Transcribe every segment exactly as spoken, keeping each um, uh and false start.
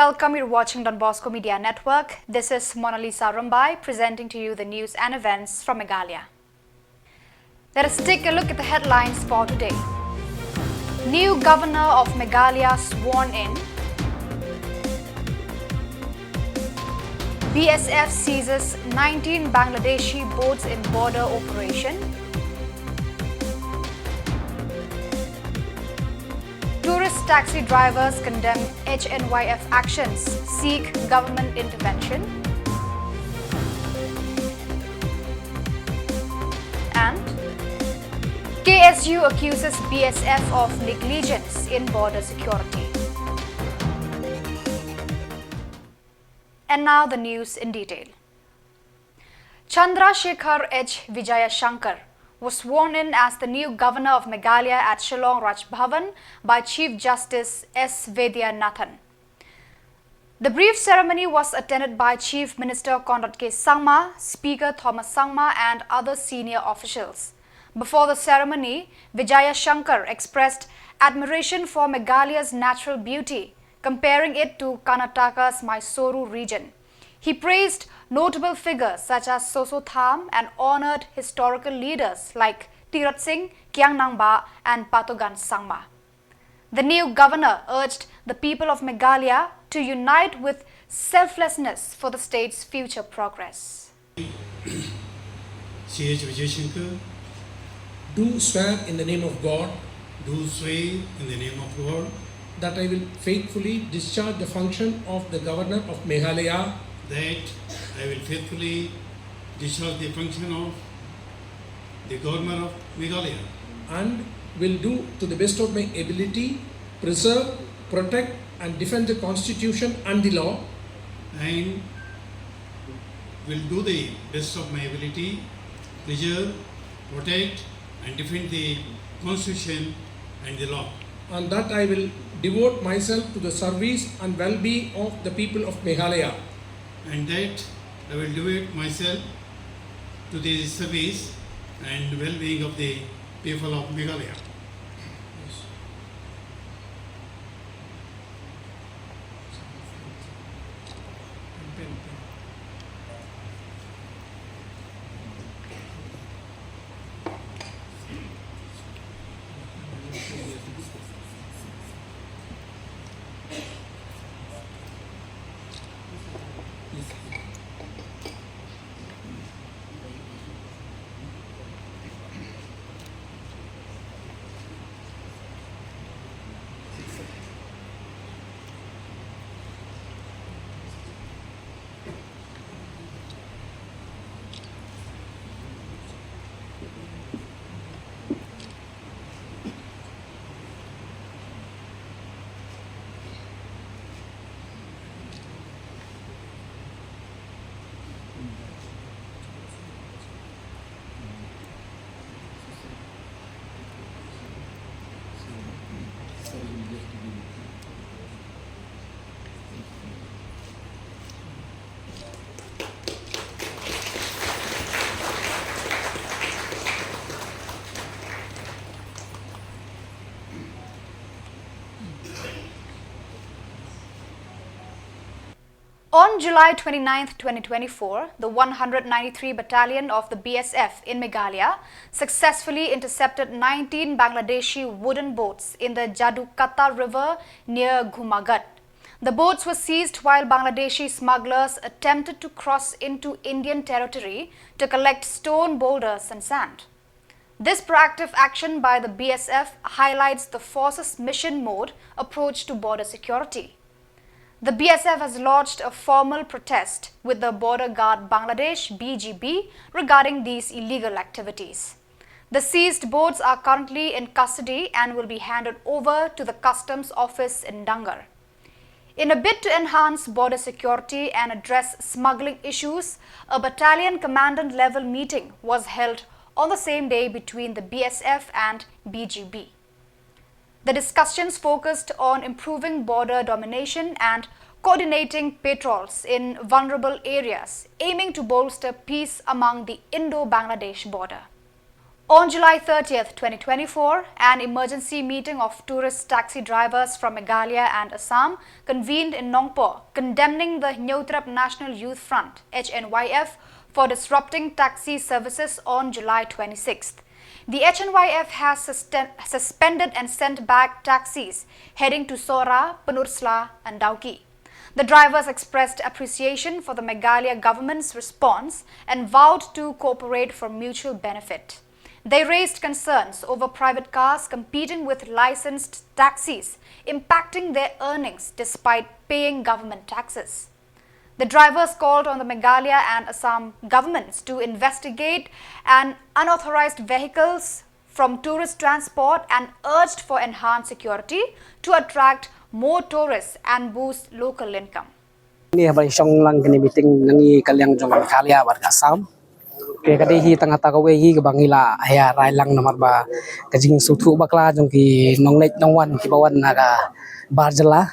Welcome, you're watching Don Bosco Media Network. This is Mona Lisa Rumbai presenting to you the news and events from Meghalaya. Let us take a look at the headlines for today. New Governor of Meghalaya sworn in. B S F seizes nineteen Bangladeshi boats in border operation. Tourist taxi drivers condemn H N Y F actions, seek government intervention. And K S U accuses B S F of negligence in border security. And now the news in detail. Chandrashekhar H Vijayashankar was sworn in as the new governor of Meghalaya at Shillong Raj Bhavan by Chief Justice S Vaidyanathan. The brief ceremony was attended by Chief Minister Conrad K Sangma, Speaker Thomas Sangma, and other senior officials. Before the ceremony, Vijayashankar expressed admiration for Meghalaya's natural beauty, comparing it to Karnataka's Mysuru region. He praised notable figures such as Soso Tham and honored historical leaders like Tirot Singh, Khiang Nangbah, and Patogan Sangma. The new governor urged the people of Meghalaya to unite with selflessness for the state's future progress. C H Vijayashankar, do swear in the name of God, do swear in the name of God, that I will faithfully discharge the function of the Governor of Meghalaya, that I will faithfully discharge the function of the Governor of Meghalaya, and will do to the best of my ability preserve, protect, and defend the Constitution and the law, and will do the best of my ability, preserve, protect, and defend the Constitution and the law, and that I will devote myself to the service and well-being of the people of Meghalaya, and that I will devote myself to the service and well-being of the people of Meghalaya. On July twenty-ninth, twenty twenty-four, the one hundred ninety-three Battalion of the B S F in Meghalaya successfully intercepted nineteen Bangladeshi wooden boats in the Jadukatta River near Ghumagat. The boats were seized while Bangladeshi smugglers attempted to cross into Indian territory to collect stone boulders and sand. This proactive action by the B S F highlights the force's mission mode approach to border security. The B S F has lodged a formal protest with the Border Guard Bangladesh, B G B, regarding these illegal activities. The seized boats are currently in custody and will be handed over to the Customs Office in Dangar. In a bid to enhance border security and address smuggling issues, a battalion commandant level meeting was held on the same day between the B S F and B G B. The discussions focused on improving border domination and coordinating patrols in vulnerable areas, aiming to bolster peace among the Indo-Bangladesh border. On July thirtieth, twenty twenty-four, an emergency meeting of tourist taxi drivers from Meghalaya and Assam convened in Nongpoh, condemning the Hynñiewtrep National Youth Front, H N Y F, for disrupting taxi services on July twenty-sixth. The H N Y F has susten- suspended and sent back taxis heading to Sohra, Pynursla, and Dawki. The drivers expressed appreciation for the Meghalaya government's response and vowed to cooperate for mutual benefit. They raised concerns over private cars competing with licensed taxis, impacting their earnings despite paying government taxes. The drivers called on the Meghalaya and Assam governments to investigate an unauthorized vehicles from tourist transport and urged for enhanced security to attract more tourists and boost local income. Ni haba shong lang kane meeting na ngi ka liang jong Meghalaya bad ka Assam. Ke ka dei hi tang kata kawei hi kaba ngi la ïa rai lang namar ba ka jingsngewthuh bakla jong ki nongleit nongwan kiba wan na ka bar jylla.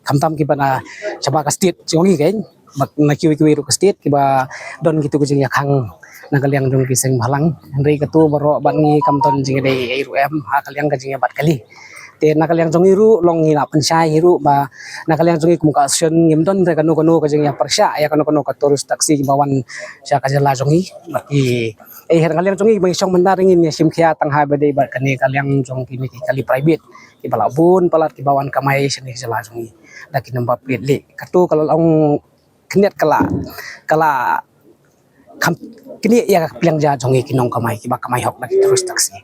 Khamtam kiba na shaba ka state jong ngi kein. Bad na kiwei kiwei ruh ka state kiba don kitu ka jingïakhang na ka liang jong ki seng bhalang. Hynrei katu baroh bad ngi kam don jingïadei ei ruh em ha ka liang ka jingïabat kali. Te na ka liang jong ngi ruh long ngi la pynshai hi ruh ba na ka liang jong ngi kum ka association ngim don re kano kano ka jingïapyrshah ïa kano kano ka tourist taxi kiba wan sha ka jylla jong ngi. Bad ki ei ha na ka liang jong ngi ba ngi shong mynta ngin ïa shim khia tang ha ba dei bad kane ka liang jong kine ki kali private kiba la bun palat kiba wan kamai shane ka jylla jong ngi da ki number plate leh. Katu ka la long khyndiat ka la ka la kham kine ïa ka pliang ja jong ngi ki nongkamai kiba kamai hok da ki tourist taxi.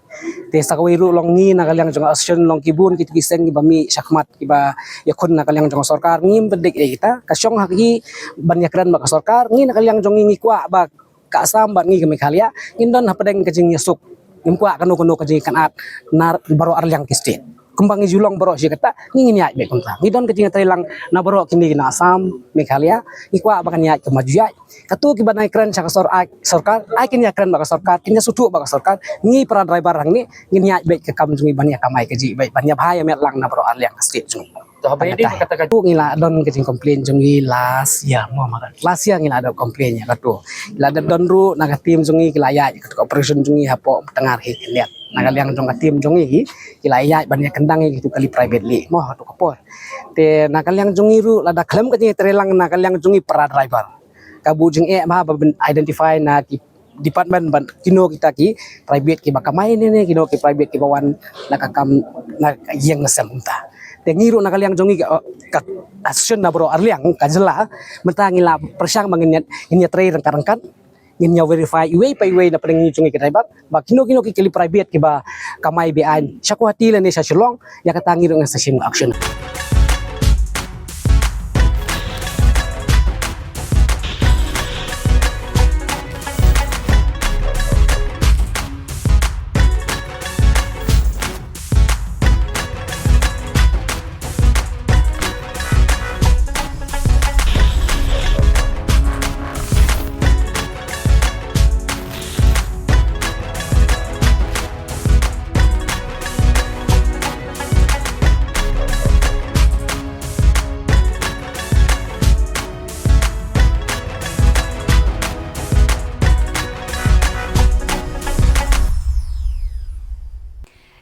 Te sa kawei ruh long ngi na ka liang jong association long ki bun ki tu ki seng kiba mih shakhmat kiba ïakhun na ka liang jong sorkar ngim pyndik ïa kita ka shong ha ki ban ïakren bad ka sorkar ngi na ka liang jong ngi ngi kwah ba ka Assam bad ngi ka Meghalaya ngin don hapdeng ka jingïasuk. Ngim kwah kano kano ka jingïakynad na baroh arliang ki state. Kumba ngi ju long baroh shi katta ngi ngin ïaid beit kumta. Ngi don ka jingïatreilang na baroh kine na Assam, Meghalaya, ngi kwah ba kan ïaid kumba ju ïaid. Katu kiba nai kren sha ka sor-, ai, sorkar, ai kin ïakren bad ka sorkar, kin ïasngewthuh bad ka sorkar, ngi para driver hangne ngin ïaid beit ka kam jong ngi ban ïakamai kajih beit ban ïabha ïamet lang na baroh arliang ka state jong ngi. To haba ïadei bad kata ka, tu ngi la don ka jingcomplain jong ngi last year mo ma ka. Last year ngi la don complain ïa katu. Ngi la don ruh na ka team jong ngi ki la ïaid katu ka operation jong ngi hapoh Tngar hi khyndiat. Na ka liang jong ka team jong ngi ki la ïaid ban ïakynduh ïa katu kali private leh mo ha katu ka por. Te na ka liang jong ngi ruh lada khlem ka jingïatreilang na ka liang jong ngi para driver. Ka buh jingeh bha ba ban identify na ki department ban kino kita ki private kiba kamai ne ne kino ki private kiba wan na ka kam na ka ïing na sem kumta. Te ngi ruh na ka liang jong ngi ka, ka association na baroh arliang ka jylla mynta ngi la pyrshang ba ngin ïa, ngin ïatrei ryngkat ryngkat ngin ïa verify iwei pa iwei na pdeng ngi jong ngi ki driver ba kino kino ki kali private kiba kamai be-aiñ sha Guwahati lane sha Shillong. Ïa kata ngi ruh ngan sa shim action.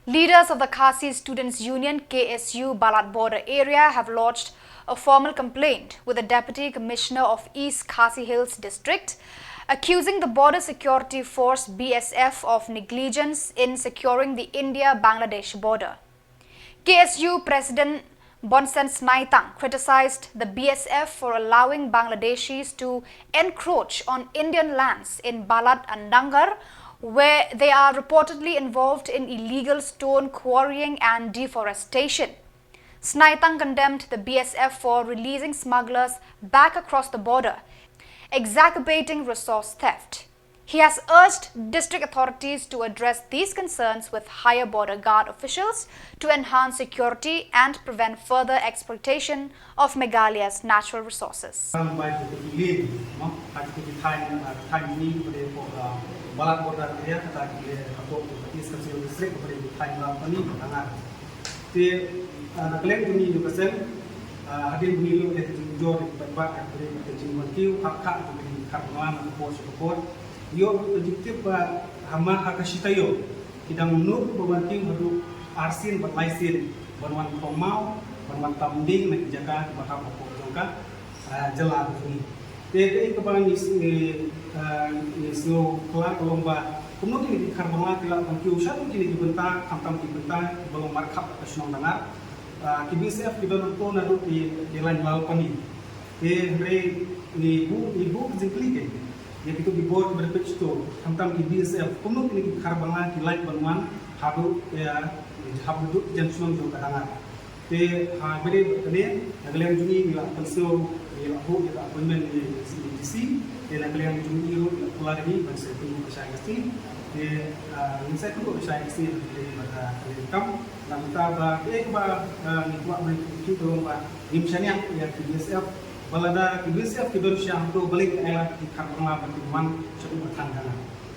Leaders of the Khasi Students Union, K S U, Balat border area have lodged a formal complaint with the Deputy Commissioner of East Khasi Hills District, accusing the Border Security Force, B S F, of negligence in securing the India-Bangladesh border. K S U President Bonsen Snaitang criticized the B S F for allowing Bangladeshis to encroach on Indian lands in Balat and Nangar, where they are reportedly involved in illegal stone quarrying and deforestation. Snaitang condemned the B S F for releasing smugglers back across the border, exacerbating resource theft. He has urged district authorities to address these concerns with higher border guard officials to enhance security and prevent further exploitation of Meghalaya's natural resources. Bai tu ki lane, no, ha ki thaiñ, ah, thaiñ ni pada ko, ah, Balat border area kata ki lane hapoh East Khasi Hills District pada ki thaiñ Rampani, Nangar. Te, ah, na ka liang jong ngi jong ka seng, ah, hadien ba ngi ïoh ïa ka jingjur, ïa ka paidbah, ïa ka ri, ïa ka jingwan kiew, khat khat, ïa ka jingkhat nongwan, na ka por sha ka por. Ïoh ruh ka jingtip ba, Hama ha ka shi taïew ki dang nud ba wan kiew haduh arsien bad laisien ban wan khong maw, ban wan tam ding na ki jaka kiba hap hapoh jong ka, ah, jylla jong ngi. Te kaei kaba ngi s-, ngi, ah, ngi sngew khlad ka long ba kumno kine ki dkhar Bangla ki lah ban kiew shaduh kine ki bynta, khamtam ki bynta kiba long markhap ka shnong Dangar. Ah, ki B S F ki don hato naduh ki, ki lain Lalpani. Te hynrei ngi buh, ngi buh ka jingkylli kein ïa kito ki bor kiba dei peit shato, khamtam ki B S F, kumno kine ki dkhar Bangla ki lait ban wan haduh ïa, haduh jan shnong jong ka Dangar. Te ha kaba ïadei bad kane, na ka liang jong ngi ngi la pynsngew, ngi la buh ïa ka appointment ïa ka C D C, te na ka liang jong ngi ruh ngi la kular ïa ngi ban sa ïakynduh sha ka C D C. Te, ah, ngin sa ïakynduh sha ka C D C, te bad, ah, ka liang kam. Namar ba kaei kaba, eh, ngi kwah ban kyntu ka long ba ngim shaniah ïa ki B S F, ba lada ki B S F ki don sha hato balei ki ailad ki dkhar Bangla ba kin wan sha u ba than Dangar.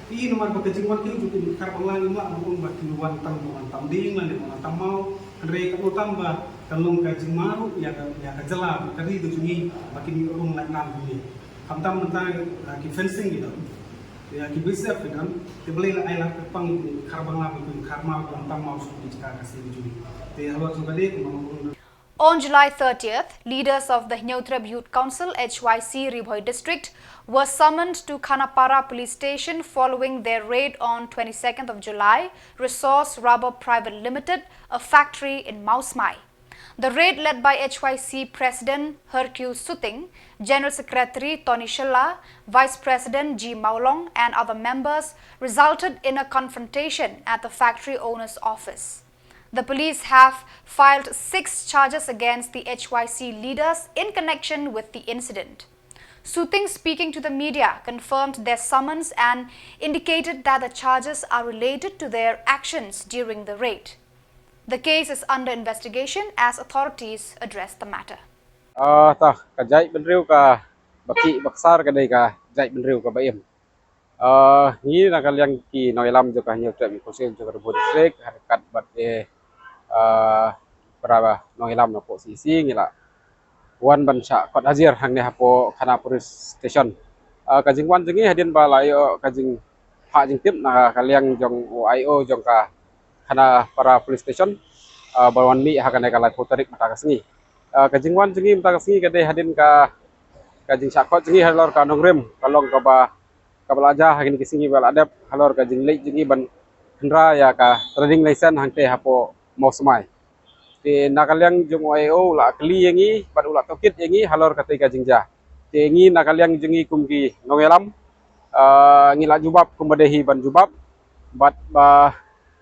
Te namar ba ka jingwan kiew jong ki dkhar Bangla ngim lah ban ong ba kin wan tam, wan tam ding lane wan tam maw. Hynrei ka long tam ba ka long ka jingma ruh ïa ka, ïa ka jylla bad ka ri ka jong ngi ba kin ïoh rung lait nam jong ngi. Khamtam mynta, eh, ki fencing ki don. Ïa ki B S F ki don, te balei la ailad kyrpang ïa ki dkhar Bangla ba kin dkhar maw, wan tam maw sha ki jaka ka seng jong ngi. Te halor jong ka dei kumba nga ong. On July thirtieth, leaders of the Hynñiewtrep Youth Council, H Y C, Ri Bhoi District were summoned to Khanapara Police Station following their raid on twenty-second of July, Resource Rubber Private Limited, a factory in Mawsmai. The raid, led by H Y C President Herkiu Suting, General Secretary Tony Shylla, Vice President G Mawlong, and other members, resulted in a confrontation at the factory owner's office. The police have filed six charges against the H Y C leaders in connection with the incident. Suting, speaking to the media, confirmed their summons and indicated that the charges are related to their actions during the raid. The case is under investigation as authorities address the matter. Ah, ta, ka jaitbynriew kaba ki, ba ksar ka dei ka jaitbynriew kaba im. Ah, ngi na ka liang ki nongïalam jong ka Hynñiewtrep Youth Council jong ka Ri Bhoi District, ha ryngkat bad, eh, ah, para nongïalam na poh C E C ngi la wan ban shah khot hajir hangne hapoh Khanapara Police Station. Ah, ka jingwan jong ngi hadien ba la ïoh ka jingphah jingtip na ka liang jong u I O jong ka Khanapara Police Station, ah, ba wan mih ha kane ka laiphew tarik mynta ka sngi. Ah, ka jingwan jong ngi mynta ka sngi ka dei hadien ka, ka jingshah khot jong ngi halor ka nongrim ka long kaba, kaba la jia ha kine ki sngi ba la dep halor ka jingleit jong ngi ban kynra ïa ka trading license hangtei hapoh Mawsmai. Te na ka liang jong u I O u la kylli ïa ngi bad u la tohkit ïa ngi halor katei ka jingjia. Te ngi na ka liang jong ngi kum ki nongïalam, ah, ngi la jubab kumba dei hi ban jubab bad ba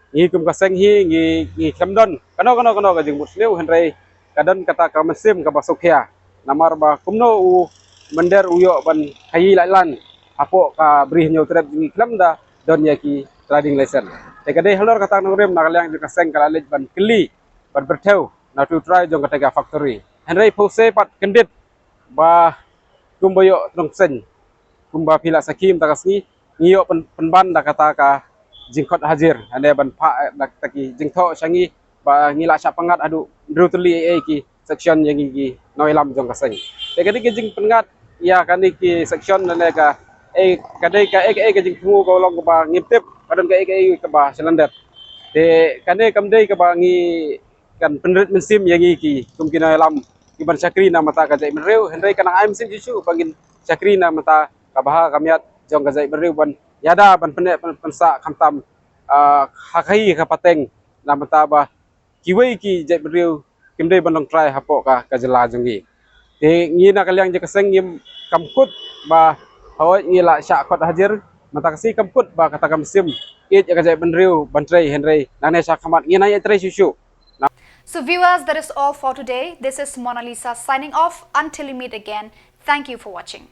ngi kum ka seng hi ngi, ngi khlem don kano kano kano ka jingbutsniew, hynrei ka don kata ka mynsiem kaba sngewkhia. Namar ba kumno u mynder u ïoh ban khaïi lait lan hapoh ka Ri Hynñiewtrep jong ngi khlem da don ïa ki trading license. Te ka dei halor kata ka nongrim na ka liang jong ka seng ka la leit ban kylli, ban pyrthew na u trai jong kata ka factory. Hynrei phew se pat kyndit ba kumba ïoh tnong seng, kumba phi la sakhi mynta ka sngi, ngi ïoh pyn-, pynban da kata ka jingkhot hajir, hynrei ban phah, eh, da kata ki jingthoh sha ngi ba ngi la shah pynngat haduh hynriew tylli ei ei ki section ïa ngi ki nongïalam jong ka seng. Te ka dei ka jingpynngat ïa kane ki section lane ka, eh, ka dei ka, eh, ka, eh, ka jingthmu ka long kaba ngim tip, ka don ka, eh, ka, eh, kaba shalyndet. Te kane kam dei kaba ngi kan pynrit mynsiem ïa ngi ki kum ki nongïalam ki ban shakri na ka bynta ka jaitbynriew, hynrei kan ai mynsiem shuh shuh ba ngin shakri na ka bynta ka bha ka miat jong ka jaitbynriew ban ïada ban pynneh pyn-, pynsah khamtam, ah, ha ka hi ka pateng na ka bynta ba kiwei ki jaitbynriew kim dei ban long trai hapoh ka, ka jylla jong ngi. Te ngi na ka liang jong ka seng ngim, kam kut ba hooid ngi la shah khot hajir, mynta ka sngi kam kut ba kata ka mynsiem ïeit ïa ka jaitbynriew ban trei, hynrei nangne shakhmat ngin nang ïatrei shuh shuh. So viewers, that is all for today. This is Mona Lisa signing off. Until we meet again, thank you for watching.